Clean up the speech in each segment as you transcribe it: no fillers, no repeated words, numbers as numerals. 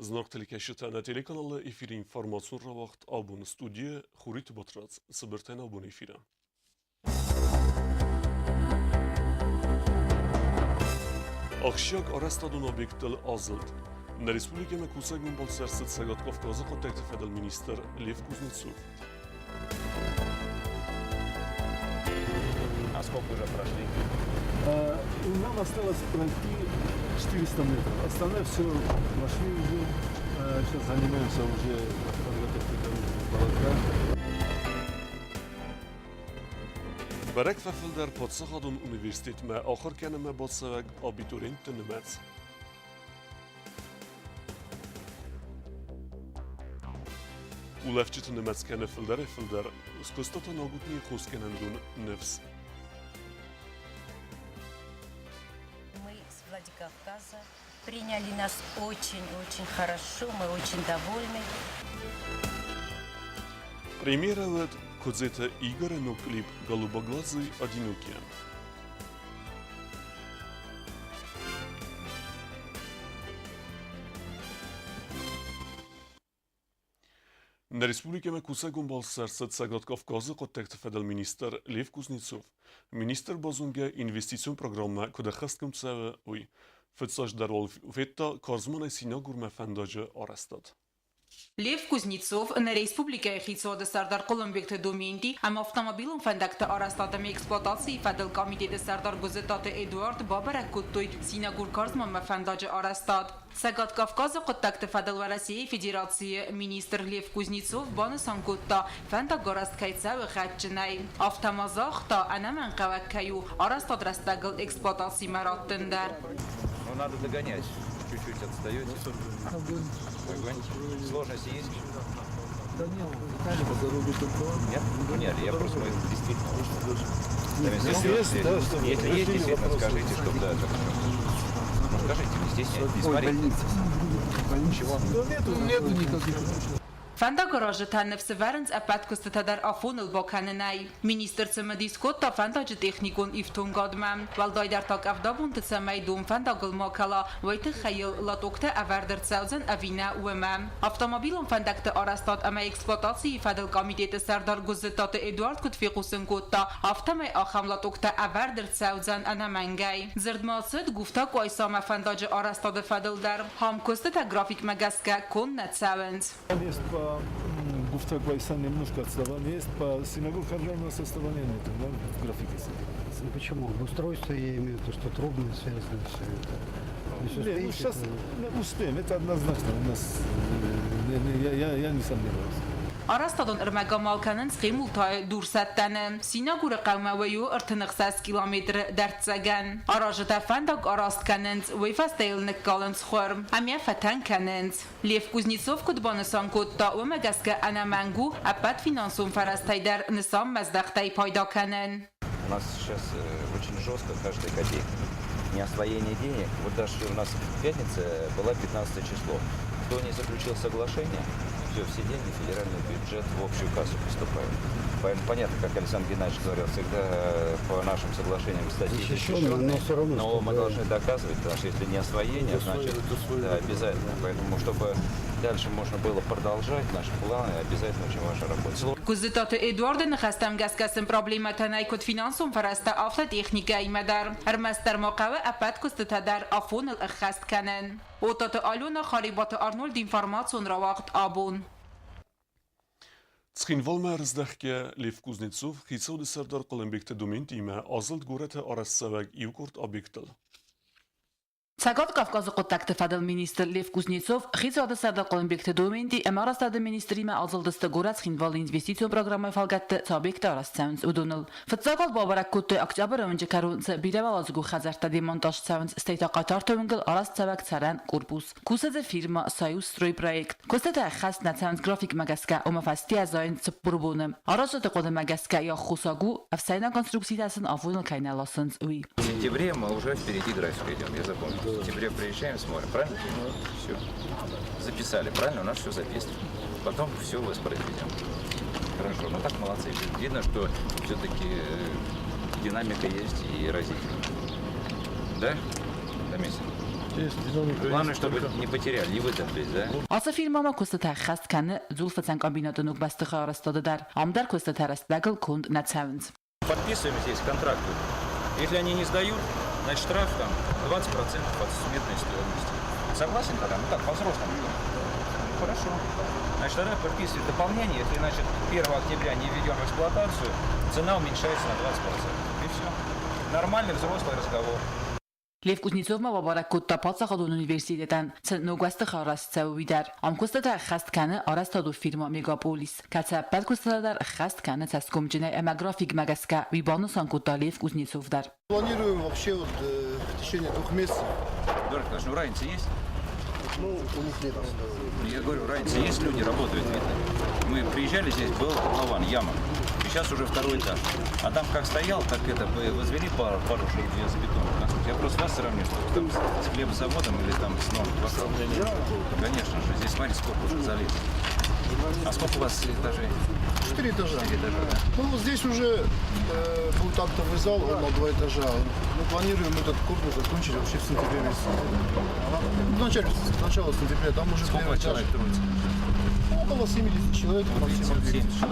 Зынаргъ телекӕсджытӕ, нӕ телеканалы эфиры информацион рауагъд абоны студийы Хуриты Батрадз цыбыртӕн абоны эфиры. Ахсджиаг арӕзтадон объекттыл азылд. Нӕ республикӕмӕ кусӕгон балцы ӕрцыд Цӕгат Кавказы хъуыддӕгты фӕдыл министр Лев Кузнецов. А сколько уже прошли? Нам осталось пройти 400 метров. Остальное все прошли уже. Сейчас занимаемся уже подготовкой дорожного полотна. Бӕрӕг фӕфылдӕр паддзахадон университетмӕ ахуыр кӕнынмӕ бацӕуӕг абитуриентты нымӕц. Улӕфджыты нымӕц кӕны фылдӕрӕй-фылдӕр, скуыста та ногутнийы хосгӕнӕндон Ныфс. Мы с Владикавказа. Приняли нас очень-очень хорошо, мы очень довольны. Премьера уӕд Куыдзеты Игоры ног клип «Голубоглазый одинокий». Нӕ республикӕмӕ кусӕгон балцы ӕрцыд Цӕгат Кавказы хъуыддӕгты фӕдыл министр Лев Кузнецов. Министр базонгӕ инвестицион программӕ куыд ӕххӕстгонд цӕуы, уый. Фыццаджыдӕр уал федта Карзманӕй Синагурмӕ фӕндаджы арӕзтад. Лев Кузнецов нӕ республикӕйы хицауады сӕрдар Хъуылымбегты Доменти ӕмӕ автомобилон фӕндӕгты арӕзтад ӕмӕ эксплуатацийы фӕдыл комитеты сӕрдар Гуыззытаты Эдуард бабӕрӕг кодтой Синагур-Карзманмӕ фӕндаджы арӕзтад. Цӕгат Кавказы хъуыддӕгты фӕдыл Уӕрӕсейы Федерацийы министр Лев Кузнецов банысан кодта, фӕндагарӕзт кӕй цӕуы гъӕдджынӕй. Афтӕ ма загъта, ӕнӕмӕнгхъӕуӕг кӕй у арӕзтад рӕстӕгыл эксплуатацимӕ раттын дӕр. Ну, надо догонять. Чуть-чуть отстаете. Догоните. Сложности есть? Да нет, по дороге только. Нет? Ну, нет, я просто, мы действительно. Если есть, да, чтобы Если есть, решили действительно, вопросы. скажите, чтобы, да, так, ну, скажите, не стесняйтесь, не Ой, смотрите. больница. Чего? Да нету, нету никаких. Фӕндагаразджытӕ ныфс ӕвӕрынц ӕппӕт куыстытӕ дӕр афоныл бакӕнынӕй. Министр цымыдис кодта фӕндаджы техникон ифтонгадмӕ. Уӕлдайдӕр та къӕвдабонты цӕмӕй дон фӕндагыл ма кӕла, уый тыххӕй йыл лотоктӕ ӕвӕрд ӕрцӕудзӕн ӕви нӕ, уымӕ. Автомобилон фӕндӕгты арӕзтад ӕмӕ эксплуатацийы фӕдыл комитеты сӕрдар Гуыззытаты Эдуард куыд фехъусын кодта, афтӕмӕй ахӕм лотоктӕ ӕвӕрд ӕрцӕудзӕн ӕнӕмӕнгӕй. Дзырд ма цыд Гуфта-Къуайсамӕ фӕндаджы арӕзтады фӕдыл дӕр. Хамкуыстытӕ графикмӕ гӕсгӕ конд нӕ цӕуынц. Есть по Гуфта-Къуайса немножко отставание есть, по Синагур у нас отставания нет, да, в графике. Ну почему? Обустройство я имею в виду, что трубные связаны все это. Не, ну сейчас мы успеем, это однозначно у нас, я не сомневаюсь. Арӕзтадон ӕрмӕг амал кӕнынц Хъемултайы дурсӕттӕны. Синагуры хъӕумӕ вӕййы 36 километры дӕрддзӕгӕн. Аразджытӕ фӕндаг араст кӕнынц, уый фӕстӕ йыл ныккалынц хуыр ӕмӕ фӕтӕн кӕнынц. Лев Кузнецов куыд банысан кодта, уымӕ гӕсгӕ ӕнӕмӕнг у ӕппӕт финансон фӕрӕзтӕй дӕр нысанмӕздӕхтӕй пайда кӕнын. У нас сейчас очень жестко каждая копейка. Не освоение денег. Вот даже у нас в пятнице была 15 число. Кто не заключил соглашение, все, все деньги в федеральный бюджет в общую кассу поступают. Поэтому понятно, как Александр Геннадьевич говорил, всегда по нашим соглашениям статьи Защищенные, но все равно, но чтобы- мы должны доказывать, потому что если не освоение, Это свое, значит, это свое. да, обязательно. Поэтому, чтобы дальше можно было продолжать наши планы, обязательно очень важно работать. Гуыззытаты Эдуарды ныхӕстӕм гӕсгӕ сын проблемӕтӕ нӕй куыд финансон фӕрӕзтӕ, афтӕ техникӕимӕ дӕр. Ӕрмӕстдӕр ма хъӕуы ӕппӕт куыстытӕ дӕр афоныл ӕххӕст кӕнын. Отаты Алена, Харебаты Арнольд информацион рауагъд абон. Цхинвалмӕ ӕрыздӕхгӕ Лев Кузнецов хицауады сӕрдар Хъуылымбегты Доментимӕ азылд горӕты арӕзтцӕуӕг иукъорд объектыл. Цӕгат Кавказы хъуыддӕгты фӕдыл министр Лев Кузнецов хицауады сӕрдар Хъуылымбегты Доменти ӕмӕ арӕзтады министримӕ азылдысты горӕт Цхинвалы инвестицион программӕйы фӕлгӕтты цы объекттӕ арӕзт цӕуынц, уыдоныл. Фыццаг уал бабӕрӕг кодтой октябры уынджы кӕрон цы бирӕуӕладзыгон хӕдзӕрттӕ демонтаж цӕуынц, стӕй та Хъайтарты уынгыл арӕзтцӕуӕг цӕрӕн корпус. Кусы дзы фирма «Союзстройпроект». Куыстытӕ ӕххӕст нӕ цӕуынц графикмӕ гӕсгӕ, ома фӕстийӕ зайынц 40 боны. Аразджыты хъуыдымӕ гӕсгӕ йӕ аххосаг у, ӕфсӕйнаг конструкцитӕ сын афоныл кӕй нӕ ласынц, уый. В сентябре мы уже впереди графика идем, я запомнил. В сентябре приезжаем, смотрим, правильно? Все. Записали, правильно? У нас все записано. Потом все воспроизведем. Хорошо, ну так молодцы. Видно, что все-таки динамика есть и разительная. Да? Домесин? Есть динамика. Главное, есть чтобы только- не потеряли, не вытоптались, да? Ацы фирмӕ ма куыстытӕ ӕххӕст кӕны дзулфыцӕн комбинаты ног бӕстыхайы арӕзтады дӕр. Ам дӕр куыстытӕ рӕстӕгыл конд нӕ цӕуынц. Подписываем здесь контракт. Если они не сдают, значит, штраф там 20% от сметной стоимости. Согласен тогда? Ну так, по-взрослому. Ну, хорошо. Значит, тогда подписываем дополнение. Если, значит, 1 октября не введем в эксплуатацию, цена уменьшается на 20%. И все. Нормальный взрослый разговор. Лев Кузнецов ма бабӕрӕг кодта паддзахадон университетӕн цы ног бӕстыхай арӕзт цӕуы, уый дӕр. Ам куыстытӕ ӕххӕст кӕны арӕзтадон фирмӕ Мегаполис, кӕцы ӕппӕт куыстытӕ дӕр ӕххӕст кӕны цӕсгомджынӕй ӕмӕ графикмӕ гӕсгӕ, уый банысан кодта Лев Кузнецов дӕр. Планируем вообще вот, в течение 2 месяцев. Эдуард Николаевич, ну разница есть? Ну, у них нет. Я говорю, разница есть, люди работают, видно. Мы приезжали здесь, был котлован, яма. И сейчас уже второй этаж. А там как стоял, так это возвели пару железобетонных конструкций. Я просто вас сравню, что там с хлебозаводом или там с новым кварталом. Конечно же, здесь смотрите, сколько уже залито. А сколько у вас этажей? Четыре этажа. Четыре этажа, да. Ну, вот здесь уже будет актовый зал, он на два этажа. Мы планируем этот корпус закончить вообще в сентябре месяце. Ну, в начале, начало сентября, там уже Сколько первый этаж. человек трудится? Около 70 человек на всем объекте. 70.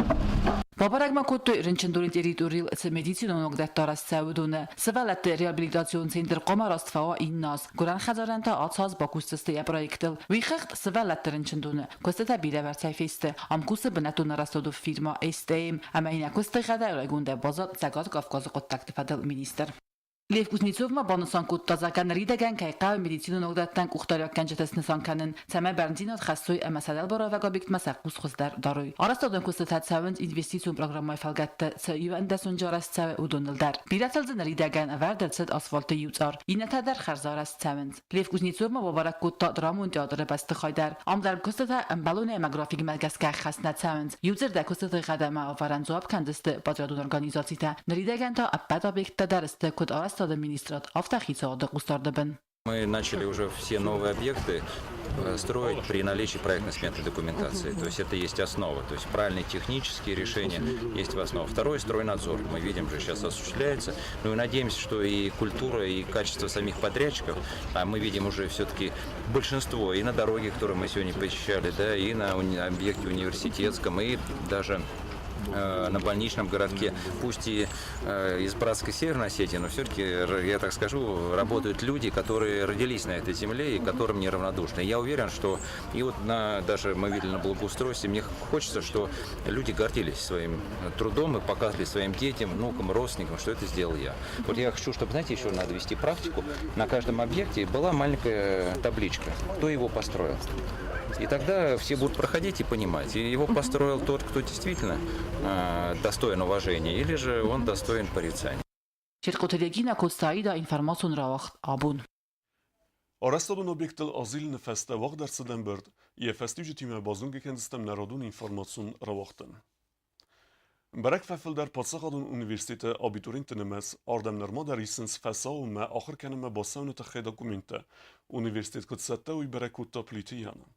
Бабӕрӕг ма кодтой рынчындоны территорийыл цы медицинон уагдӕттӕ арӕзт цӕуы, уыдоны. Сывӕллӕтты реабилитацион центр хъуамӕ арӕзт фӕуа иннӕ аз. Гуырӕн хӕдзарӕн та ацы аз бакусдзысты йӕ проектыл. Уый хыгъд сывӕллӕтты рынчындоны куыстытӕ бирӕбӕрцӕй фесты. Ам кусы бынӕттон арӕзтадон фирмӕ СТМ ӕмӕ йын йӕ куысты гъӕдӕй райгондӕй баззад Цӕгат Кавказы хъуыддӕгты фӕдыл министр. Лев Кузнецов ма банысан кодта, зӕгъгӕ, ныридӕгӕн кӕй хъӕуы медицинон уагдӕттӕн къухдариуӕггӕнджытӕ снысан кӕнын, цӕмӕй бӕрндзинад хӕссой ӕмӕ сӕ дӕлбаруӕвӕг объектмӕ сӕ хъус хуыздӕр дарой. Арӕзтадон куыстытӕ цӕуынц инвестицион программӕйы фӕлгӕтты, цы 11 уынджы арӕзт цӕуы, уыдоныл дӕр. Бирӕтыл дзы ныридӕгӕн ӕвӕрд ӕрцыд асфальты иу цъар, иннӕтӕ дӕр хӕрзарӕзт цӕуынц. Лев Кузнецов ма бабӕрӕг кодта драмон театры бӕстыхай дӕр. Ам дӕр куыстытӕ ӕмбӕлонӕй ӕмӕ графикмӕ гӕсгӕ ӕххӕст нӕ цӕуынц. Иудзырдӕй куыстыты гъӕд ӕмӕ ӕвӕрӕн дзуапп кӕндзысты подрядон организацитӕ. Ныридӕгӕн та ӕппӕт объекттӕ дӕр сты куыд арӕзтады министрад, афтӕ хицауады хъусдарды бын. Мы начали уже все новые объекты строить при наличии проектно-сметной документации. То есть это есть основа. То есть правильные технические решения есть в основе. Второй – стройнадзор. Мы видим, же сейчас осуществляется. Ну и надеемся, что и культура, и качество самих подрядчиков, а мы видим уже все-таки большинство и на дороге, которую мы сегодня посещали, да, и на объекте университетском, и даже на больничном городке, пусть и из братской Северной Осетии, но все-таки, я так скажу, работают люди, которые родились на этой земле и которым неравнодушны. Я уверен, что и вот даже мы видели на благоустройстве, мне хочется, что люди гордились своим трудом и показывали своим детям, внукам, родственникам, что это сделал я. Вот я хочу, чтобы, знаете, еще надо вести практику. На каждом объекте была маленькая табличка, кто его построил. И тогда все будут проходить и понимать, и его построил тот, кто действительно достоин уважения, или же он достоин порицания. Чертхъоты Регинӕ Коцтайы информацион рауагъд Абон. Арӕзтадон объекттыл азилыны фӕстӕ уагъд ӕрцыд ӕмбырд, йӕ фӕстиуджытимӕ базонгӕ кӕндзыстӕм нӕ радон информацион рауагъдты. Бӕрӕг фӕфылдӕр паддзахадон университеты абитуриентты нымӕц, ардӕм нырма дӕр исынц фӕсаууонмӕ ахуыр кӕнынмӕ бацӕуыны тыххӕй документтӕ. Университет куыд цӕттӕ, уый бӕрӕг кодта Плиты Яна.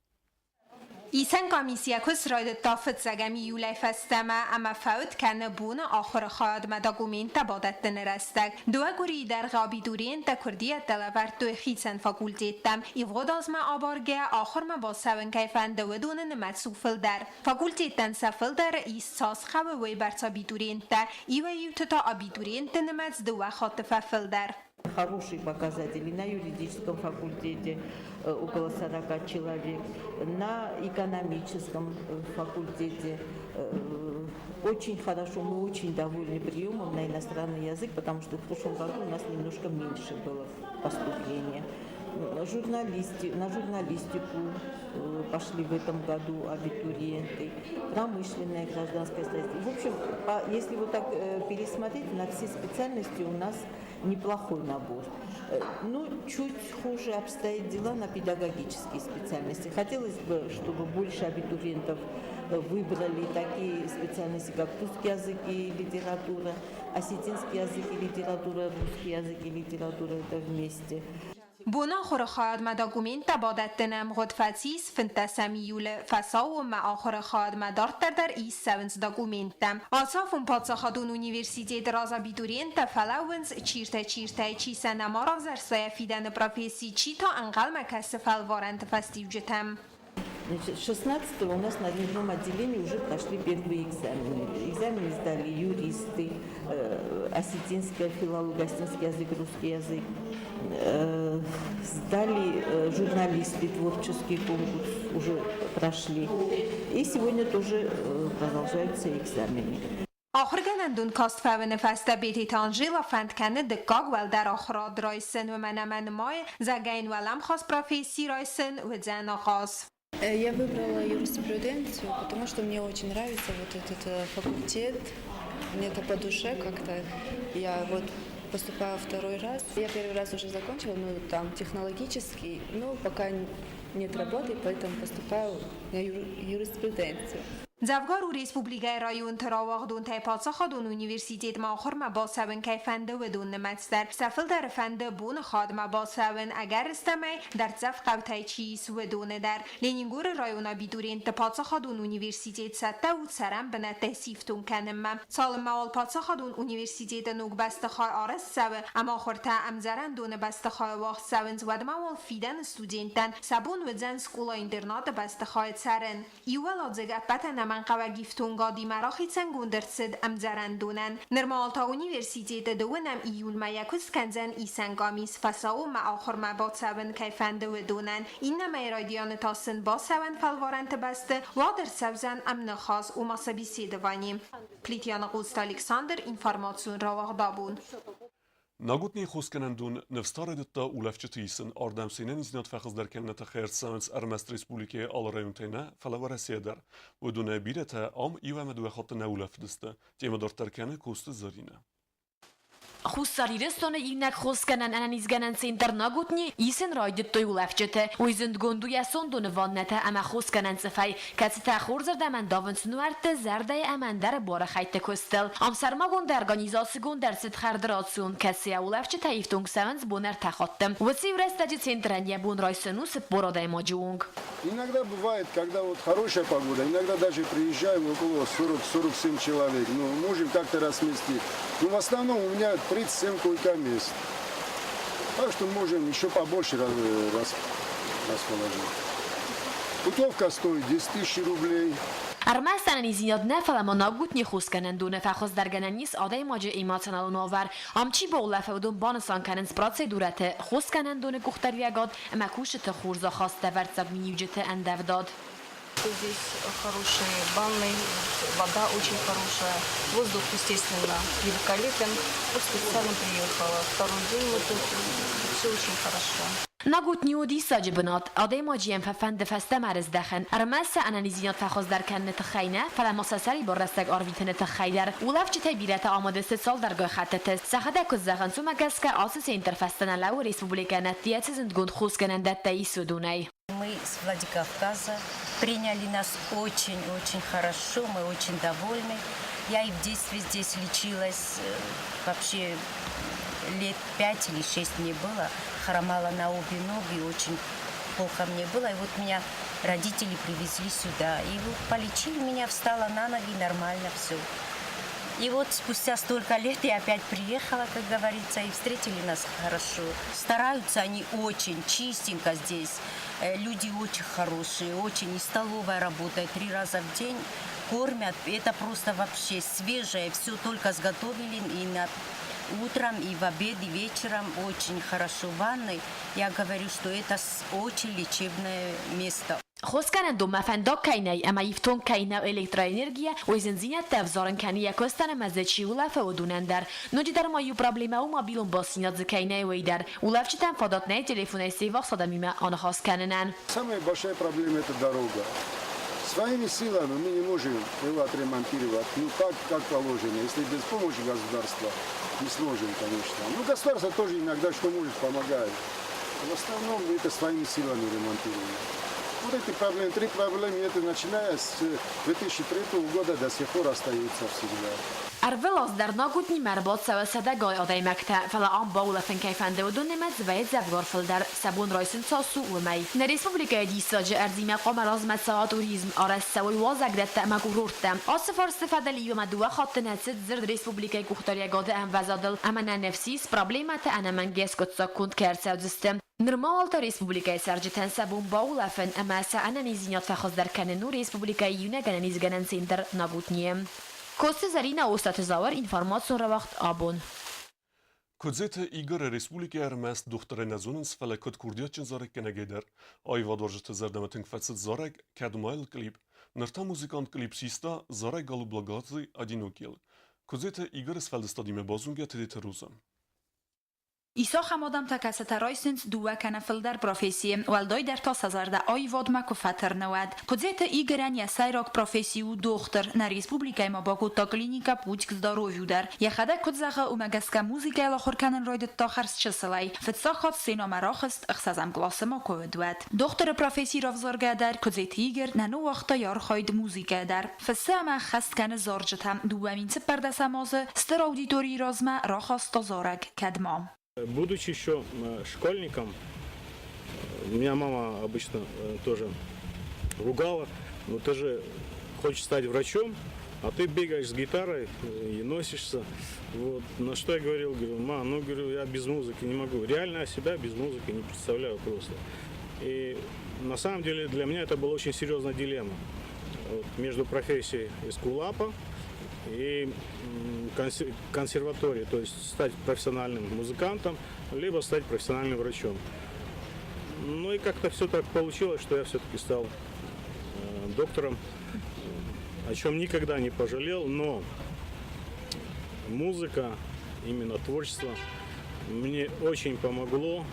Исӕн къамис йӕ куыст райдыдта фыццӕгӕм июлӕй фӕстӕмӕ ӕмӕ фӕуд кӕны боны ахуыры хайадмӕ документтӕ бадӕттыны рӕстӕг. Дыууӕ къуырийы дӕргъы абитуриенттӕ куырдиӕттӕ лӕвӕрдтой хицӕн факультеттӕм. Ивгъуыд азмӕ абаргӕйӕ ахуырмӕ бацӕуын кӕй фӕнды, уыдоны нымӕц у фылдӕр. Факультеттӕн сӕ фылдӕры ис цас хъӕуы, уыйбӕрц абитуриенттӕ. Иуӕй-иуты та абитуриентты нымӕц дыууӕ хатты фӕфылдӕр. Хорошие показатели на юридическом факультете около 40 человек, на экономическом факультете очень хорошо, мы очень довольны приемом на иностранный язык, потому что в прошлом году у нас немножко меньше было поступления. На журналистику пошли в этом году абитуриенты, промышленное гражданское строительство. В общем, если вот так пересмотреть, на все специальности у нас неплохой набор. Ну, чуть хуже обстоят дела на педагогические специальности. Хотелось бы, чтобы больше абитуриентов выбрали такие специальности, как русский язык и литература, осетинский язык и литература, русский язык и литература, это вместе. Боны ахуыры хайадмӕ документтӕ бадӕттыны ӕмгъуыд фӕцис 15 июлы. Фӕсаууонмӕ ахуыры хайадмӕ дарддӕр дӕр ист цӕуынц документтӕ. Ацы афон паддзахадон университеты раз абитуриенттӕ фӕлӕууынц чиртӕй-чиртӕй, чи сӕ нӕма равзӕрста йӕ фидӕны професси, чи та ӕнхъӕлмӕ кӕсы фӕлварӕнты фӕстиуджытӕм. Значит, 16 у нас на дневном отделении уже прошли первые экзамены. Экзамены сдали юристы, осетинская филология, осетинский язык, русский язык. Сдали журналисты творческий конкурс, уже прошли. И сегодня тоже продолжаются экзамены. Ахуыргӕнӕндон каст фӕуыны фӕстӕ Бететы Анжела фӕнд кӕны дыккаг уӕлдӕр ахуырад райсын, уымӕн ӕмӕ нымайы, зӕгъгӕ йын уӕлӕмхас професси райсын уыдзӕн ахъаз. Я выбрала юриспруденцию, потому что мне очень нравится вот этот факультет. Мне это по душе как-то. Я вот поступаю второй раз. Я первый раз уже закончила, ну там технологический, но пока нет работы, поэтому поступаю на юриспруденцию. Дзӕвгар у республикӕйы районты рауагъдонтӕй паддзахадон университетмӕ ахуырмӕ бацӕуын кӕй фӕнды, уыдон нымӕц дӕр. Сӕ фылдӕры фӕнды боныхъӕдмӕ бацӕуын, ӕгӕрыстӕмӕй, дӕрддзӕф хъӕутӕй чи ис, уыдоны дӕр. Ленингоры районы абитуриентты паддзахадон университет цӕттӕ у цӕрӕн бынӕттӕй сифтонг кӕнынмӕ. Цалынмӕ уал паддзахадон университеты ног бӕстыхай арӕзт цӕуы ӕмӕ ахуыртӕ ӕмдзӕрӕндоны бӕстыхайы уагъд цӕуынц, уӕдмӕ уал фидӕны студенттӕн сӕ бон уыдзӕн скъола-интернаты бӕстыхайы цӕрын. Иу уӕладзыг ӕппӕт ӕнӕмӕнгхъӕуӕг ифтонгадимӕ рахицӕнгонд ӕрцыд ӕмдзӕрӕндонӕн. Нырма уал та университеты дыууынӕм июльмӕ йӕ куыст кӕндзӕн исӕн къамис, фӕсаууонмӕ ахуырмӕ бацӕуын кӕй фӕнды, уыдонӕн. Иннӕмӕй райдианы та сын бацӕуӕн фӕлварӕнты бӕсты уагъд ӕрцӕудзӕн ӕмныхас, ома собеседование. Плитъяны Къоста Александр, информацион рауагъдабон. Нагутнийы хосгӕнӕндон ныфс та райдыдта улӕфджыты исын. Ардӕм се нӕниздзинад фӕхуыздӕр кӕныны тыххӕй ӕрцӕуынц ӕрмӕст республикӕйы алы районтӕй нӕ, фӕлӕ Уӕрӕсейӕ дӕр. Уыдонӕй бирӕтӕ ам иу ӕмӕ дыууӕ хатты нӕ улӕфыдысты. Темӕ дарддӕр кӕны Коцты Зӕринӕ. Хуссар Ирыстоны иунӕг хосгӕнӕн ӕнӕнизгӕнӕн центр Нагутни исын райдыдтой улӕфджыты. Уый зындгонд у йӕ сондоны ваннӕтӕ ӕмӕ хосгӕнӕн цъыфӕй, кӕцытӕ хорзырдӕм ӕндавынц нуӕртты, зӕрдӕйы ӕмӕ ӕндӕр буары хӕйтты куыстыл. Ам сӕрмагонд организацигонд ӕрцыд хӕрды рацион, кӕцыйӕ улӕфджытӕ ифтонг цӕуынц бон ӕртӕ хатты. Уыцы иу рӕстӕджы центрӕн йӕ бон райсын у 40 адӕймаджы онг. Иногда бывает, когда вот хорошая погода, иногда даже приезжаем около 40-47 человек. Ну, можем как-то разместить. Но в основном у меня 37 койко-мест. Так что можем еще побольше расположить. Путевка стоит 10 тысяч рублей. Ӕрмӕст ӕнӕниздзинад нӕ, фӕлӕ ма Нагутни хосгӕнӕндоны фӕхуыздӕргӕнӕн ис адӕймаджы эмоционалон уавӕр. Ам чи баулӕфы, уыдон банысан кӕнынц процедурӕты, хосгӕнӕндоны къухдариуӕгад ӕмӕ кусджыты хорз ахаст ӕвӕрццаг миниуджыты ӕндӕвдад. Здесь хорошие ванны, вода очень хорошая, воздух, естественно, великолепен. Вот специально приехала. Второй день мы тут, все очень хорошо. Нагутни у диссаджы бынат, адӕймаджы йӕм фӕфӕнды фӕстӕмӕ ӕрыздӕхын, ӕрмӕст сӕ ӕнӕниздзинад фӕхуыздӕр кӕныны тыххӕй нӕ, фӕлӕ ма сӕ сӕрибар рӕстӕг арвитыны тыххӕй дӕр. Улӕфджытӕй бирӕтӕ амадысты цалдӕргай хӕттыты. Сӕхӕдӕг куыд зӕгъынц, уымӕ гӕсгӕ ацы центр фӕстӕ нӕ лӕууы республикӕйӕн ӕддейӕ цы зындгонд хосгӕнӕндӕттӕ ис, уыдонӕй. Мы с Владикавказа. Приняли нас очень-очень хорошо, мы очень довольны. Я и в детстве здесь лечилась, вообще лет 5 или 6 мне было, хромала на обе ноги, очень плохо мне было. И вот меня родители привезли сюда. И вот полечили меня, встала на ноги, нормально все. И вот спустя столько лет я опять приехала, как говорится, и встретили нас хорошо. Стараются они очень чистенько здесь. Люди очень хорошие, очень. И столовая работает три раза в день. Кормят. Это просто вообще свежее. Все только сготовили и на утром, и в обед, и вечером. Очень хорошо ванны. Я говорю, что это очень лечебное место. Хосгӕнӕндонмӕ фӕндаг кӕй нӕй ӕмӕ ифтонг кӕй нӕу электроэнергийӕ, уый зындзинӕдтӕ ӕвзарын кӕны йӕ куыстӕн ӕмӕ дзы чи улӕфы, уыдонӕн дӕр. Ноджыдӕр ма иу проблемӕ у мобилон бастдзинад дзы кӕй нӕй, уый дӕр. Улӕфджытӕн фадат нӕй телефонӕй се ввахс адӕмимӕ аныхас кӕнынӕн. Самая большая проблема – это дорога. Своими силами мы не можем его отремонтировать, ну так, как положено. Если без помощи государства, не сможем, конечно. Ну, государство тоже иногда что может, помогает. В основном мы это своими силами ремонтируем. Вот эти проблемы, три проблемы, это начиная с 2003 года до сих пор остаются всегда. Ӕрвылаз дӕр Нагутнимӕ ӕрбацӕуы сӕдӕгай адӕймӕгтӕ, фӕлӕ ам баулӕфын кӕй фӕнды, уыдон нымӕц вӕййы дзӕвгар фылдӕр, сӕ бон райсын цас у, уымӕй. Нӕ республикӕйы диссаджы ӕрдзимӕ хъуамӕ размӕ цӕуа туризм, арӕзт цӕуой уазӕгдӕттӕ ӕмӕ курорттӕ. Ацы фарсты фӕдыл иу ӕмӕ дыууӕ хатты нӕ цыд дзырд республикӕйы къухдариӕгады ӕмвӕзадыл ӕмӕ нӕ ныфс ис, проблемӕтӕ ӕнӕмӕнгӕй скъуыддзаггонд кӕй ӕрцӕудзысты. Нырма уал та республикӕйы цӕрджытӕн сӕ бон баулӕфын ӕмӕ сӕ ӕнӕниздзинад фӕхуыздӕр кӕнын у республикӕйы иунӕг ӕнӕнизгӕнӕн центр Нагутнийы. Коцты Зӕринӕ, Остъаты Зауыр, информацион рауагъд «Абон». Куыдзеты Игоры республикӕйы ӕрмӕст дохтырӕй нӕ зонынц, фӕлӕ куыд курдиатджын зарӕггӕнӕгӕй дӕр. Аивадуарзджыты зӕрдӕмӕ тынг фӕцыд зарӕг «Кӕд ма йыл клип». Ныр та музыкант клип систа зарӕг «Голубоглазый одинокий». Куыдзеты Игоры сфӕлдыстадимӕ базонгӕ Тедеты Роза. Ис ахӕм адӕмтӕ, кӕцытӕ райсынц дыууӕ кӕнӕ фылдӕр профессийы, уӕлдайдӕр та сӕ зӕрдӕ аивадмӕ куы фӕтырны, уӕд. Куыдзеты Игорӕн йӕ сӕйраг професси у дохтыр. Нӕ республикӕйы ма бакодта клиникӕ «Путь к здоровью» дӕр. Йӕхӕдӕг куыд зӕгъы, уымӕ гӕсгӕ музыкӕйыл ахуыр кӕнын райдыдта хӕрзчысылӕй. Фыццаг хатт сценӕмӕ рахызт, ӕхсӕзӕм къласы ма куы уыд, уӕд. Дохтыры професси равзаргӕ дӕр Куыдзеты Игорь нӕ ныууагъта йӕ архайд музыкӕйы дӕр. Фыссы ӕмӕ ӕххӕст кӕны зарджытӕ. 2014 азы стыр аудиторийы размӕ рахаста зарӕг «Кӕд ма». Будучи еще школьником, меня мама обычно тоже ругала, но ты же хочешь стать врачом, а ты бегаешь с гитарой и носишься. Вот. На что я говорил, говорю, ма, ну, говорю, я без музыки не могу. Реально я себя без музыки не представляю просто. И на самом деле для меня это была очень серьезная дилемма. Вот, между профессией эскулапа и консерваторией, то есть стать профессиональным музыкантом, либо стать профессиональным врачом. Ну и как-то все так получилось, что я все-таки стал доктором, о чем никогда не пожалел, но музыка, именно творчество, мне очень помогло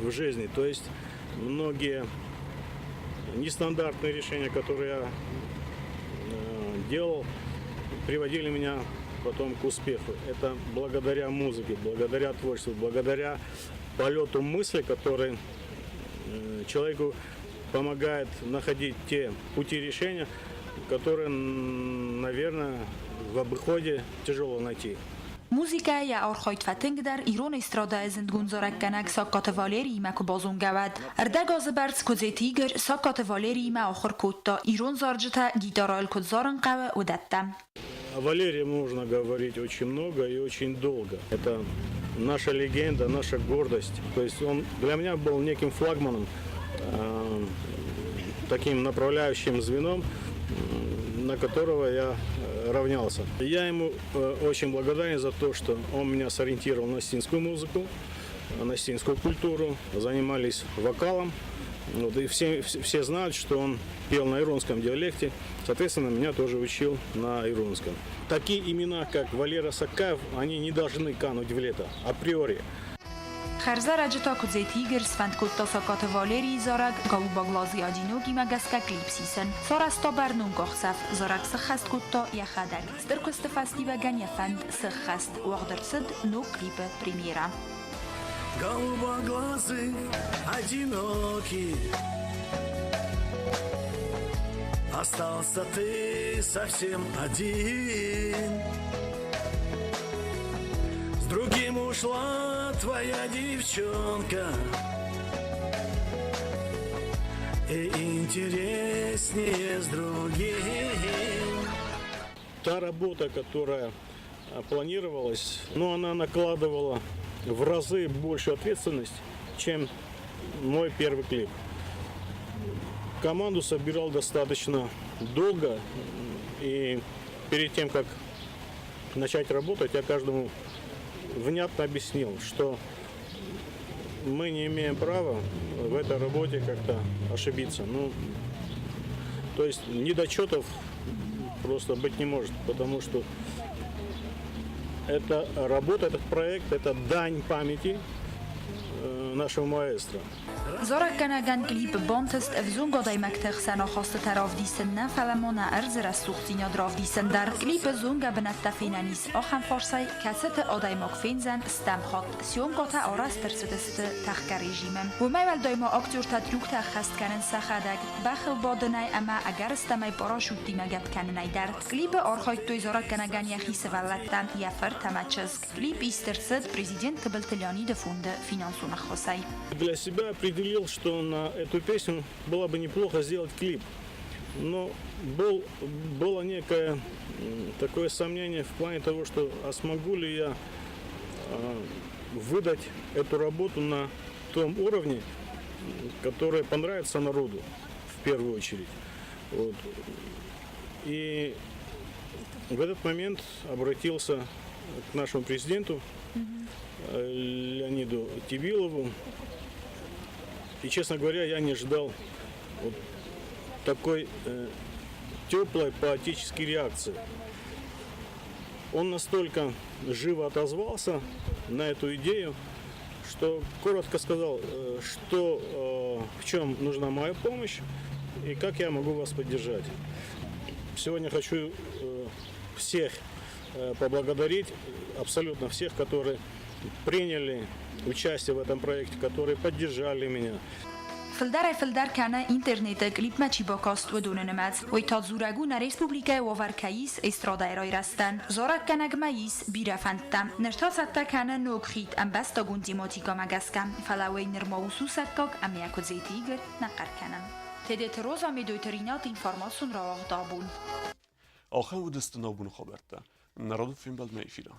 в жизни. То есть многие нестандартные решения, которые я делал, приводили меня потом к успеху. Это благодаря музыке, благодаря творчеству, благодаря полету мысли, который человеку помогает находить те пути решения, которые, наверное, в обиходе тяжело найти. Музыкӕйы йӕ архайд фӕтынгдӕр ирон эстрадӕйы зындгонд зарӕггӕнӕг Сагкаты Валериимӕ куы базонгӕ, уӕд. Ӕрдӕг азы бӕрц Куыдзеты Игорь Сагкаты Валериимӕ ахуыр кодта, ирон зарджытӕ гитарӕйыл куыд зарын хъӕуы, уыдӕттӕ. О Валерии можно говорить очень много и очень долго. Это наша легенда, наша гордость. То есть он для меня был неким флагманом, таким направляющим звеном, на которого я равнялся. Я ему очень благодарен за то, что он меня сориентировал на осетинскую музыку, на осетинскую культуру. Занимались вокалом. Вот, и все знают, что он пел на иронском диалекте. Соответственно, меня тоже учил на иронском. Такие имена, как Валера Саккаев, они не должны кануть в лето априори. Хӕрзӕрӕджы та Куыдзеты Игорь сфӕнд кодта Сагкаты Валерийы зарӕг «Голубоглазый одинокий»-мӕ гӕсгӕ клип сисын. Сарӕзта бӕрнон къахдзӕф, зарӕг сыххӕст кодта йӕхӕдӕг. Стыр куысты фӕстиуӕгӕн йӕ фӕнд сыххӕст. Уагъд ӕрцыд ног клипы премьерӕ. Голубоглазый, одинокий, Остался ты совсем один. С другим ушла твоя девчонка, И интереснее с другим. Та работа, которая планировалась, но она накладывала в разы больше ответственность, чем мой первый клип. Команду собирал достаточно долго, и перед тем, как начать работать, я каждому внятно объяснил, что мы не имеем права в этой работе как-то ошибиться. Ну, то есть недочетов просто быть не может, потому что эта работа, этот проект, это дань памяти нашего маэстро. Зарӕггӕнӕгӕн клипы бантыст ӕвзонг адӕймӕгты хсӕн ахастытӕ равдисын нӕ, фӕлӕ ма нӕ ӕрдзы рӕсугъддзинад равдисын дӕр. Клипы зонгӕ бынӕттӕ фенӕн ис ахӕм фарсӕй, кӕцыты адӕймаг фендзӕн стӕм хатт. Съемкӕтӕ арӕзт ӕрцыдысты тӕхгӕ режимы. Уымӕй уӕлдай ма актертӕ трюктӕ ӕххӕст кӕнынц сӕхӕдӕг, бӕхыл бадынӕй ӕмӕ ӕгӕрыстӕмӕй парашюттимӕ гӕпп кӕнынӕй дӕр. Клипы архайдтой зарӕггӕнӕгӕн йӕхи сывӕллӕттӕ, йӕ фырт ӕмӕ чызг. Клип ист ӕрцыд президент Тыбылты Леониды фонды финансон ӕххуысӕй. Для себя определил, что на эту песню было бы неплохо сделать клип. Но было некое такое сомнение в плане того, что а смогу ли я выдать эту работу на том уровне, который понравится народу в первую очередь. Вот. И в этот момент обратился к нашему президенту Леониду Тибилову. И, честно говоря, я не ожидал вот такой теплой поотеческой реакции. Он настолько живо отозвался на эту идею, что коротко сказал, что в чем нужна моя помощь и как я могу вас поддержать. Сегодня хочу всех поблагодарить, абсолютно всех, которые приняли участие в этом проекте, которые поддержали меня. Фылдӕрӕй-фылдӕр кӕны интернеты клипмӕ чи бакаст, уыдоны нымӕц. Уый та дзурӕг у нӕ республикӕйы уавӕр кӕй ис эстрадӕйы райрӕзтӕн. Зарӕггӕнӕгмӕ ис бирӕ фӕндтӕ. Ныр та цӕттӕ кӕны ног хид ӕмбӕстагон тематикӕмӕ гӕсгӕ. Фӕлӕ уый нырма у сусӕггаг ӕмӕ йӕ Куыдзеты Игорь нӕ хъӕр кӕны. Тедеты Роза, Медойты Ринат, информацион рауагъд абон. Ахӕм уыдысты ногбоны хабӕрттӕ. Народы фембӕлдмӕ эфиры.